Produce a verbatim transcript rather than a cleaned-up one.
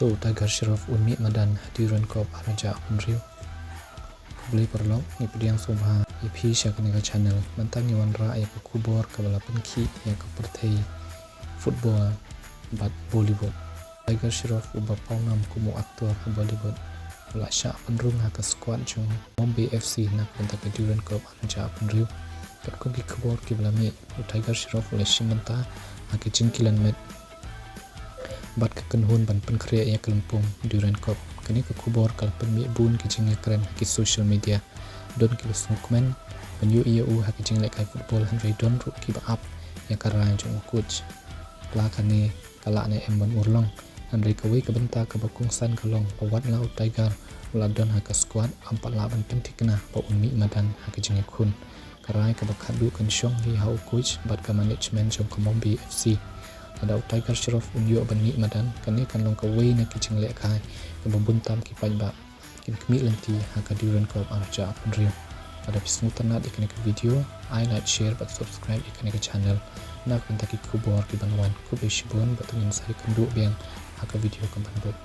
To u Tiger Shroff un mih madan ha Durand Cup arhajar arphew hynriew. Khublei paralok, ngi pdiang sngewbha ïa phi sha kane ka channel. Mynta ngi wanrah ïa ka khubor kaba la pynkhih ïa ka pyrthei football bad Bollywood. Tiger Shroff uba pawnam kum u actor ha Bollywood u la shah pynrung ha ka squad jong Mumbai F C na ka bynta ka Durand Cup arhajar arphew hynriew. Katkum ki khubor kiba la mih, u Tiger Shroff u la shim bynta ha ka jingkylliang met bad ka kynhun ban pynkhreh ïa ka lympung Durand Cup. Kane ka khubor ka la pynmih bun ki jingïakren ha ki social media. Don kiba sngewkmen ban ïohi ïa u ha ka jinglehkai football, hynrei don ruh kiba ap ïa ka rai jong u coach. La kane ka lah ne em ban urlong, hynrei kawei ka bynta kaba kongsan ka long ba wat la u Tiger u la don ha ka squad, ym pat lah ban pynthikna ba un mih madan ha ka jingïakhun. Ka rai kaba khadduh kan shong hi ha u coach bad ka management jong ka Mumbai F C. Lada u Tiger Shroff un ïoh ban mih madan, kane kan long kawei na ki jinglehkai kaba bun tam ki paidbah kin khmih lynti ha ka Durand Cup arhajar arphew hynriew. Lada phi sngewtynnat ïa kane ka video, ai like, share bad subscribe ïa kane ka channel na ka bynta ki khubor kiban wan. Khublei shibun bad to ngin sa ïakynduh biang ha ka video kaban bud.